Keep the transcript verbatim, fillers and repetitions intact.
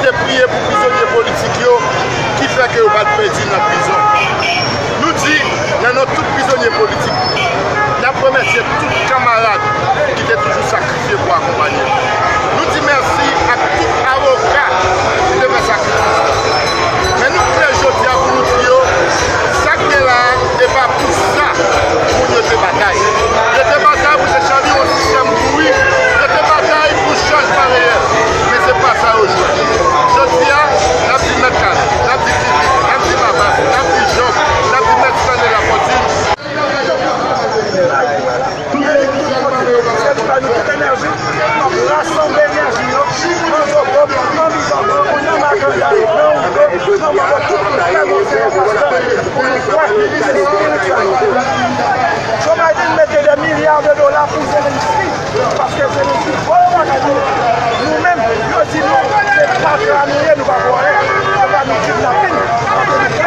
Te priye pou prizonye politik yo ki fè ke yo pa t pèdi nan prizon. Nou di, nan non tout prizonye politik, n ap remèsye tout kanmarad ki te toujou sakrifye pou akonpanye n. Nou di mèsi ak tout avoka ki te fè sakrifis la. Men nou klè jodi a pou nou di yo, sa k gen la a, e pa pou sa moun yo te batay. Yo te batay pou te chavire yon sistèm pouri. Yo te batay pou chanjman reyèl. Men se pa sa yo jwe. Jodi a, n ap di Mèt Kale, n ap di T V, n ap di Babas, n ap di Jòb, n ap di Mèt Stanley Lafontaine. Sèvi pa nou tout enèji, n ap rasanble enèji yo, nan Zogob, nan Mizango, nan Makandal, nan Woudo, nan Mango, tout kote nou fè yon paskal pou nou fè yon revolisyon. Joe Biden mete dè milya de dola pou Zelensky, paske Zelensky vòlè bagay nou. Nou menm, yo di nou, se patra nou ye, nou pa vòlè, se pa nou kidnape nou.